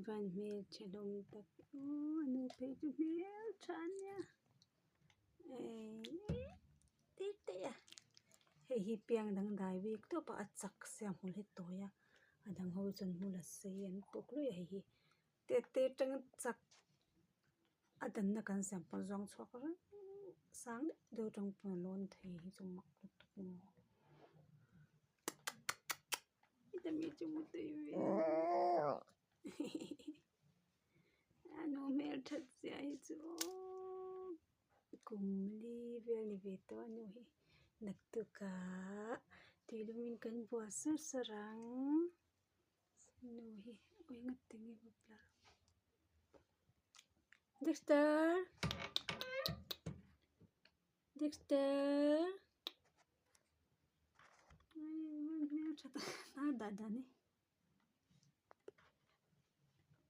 Van hmeltha hlawm tak aw a nu phei chu hmeltha a nia eii teh a hei hi piang dangdai bik tawp a a chak sia a hmul hi tawi a a dang ho chuan hmul a sei an puk luih a hei hi tet te atanga chak a danna kan siam pawh zawng chhuak reng sang deuh deuh atang pawn a lawn thei hi chu mak lutuk maw. Heta mi chu mutui ve a nu hmel that zia hi chu aww kum li vel ni ve tawh a nu hi naktukah tuilumin kan bual sar sar ang nu hi awi ngati nge maw blur Dexter Dexter.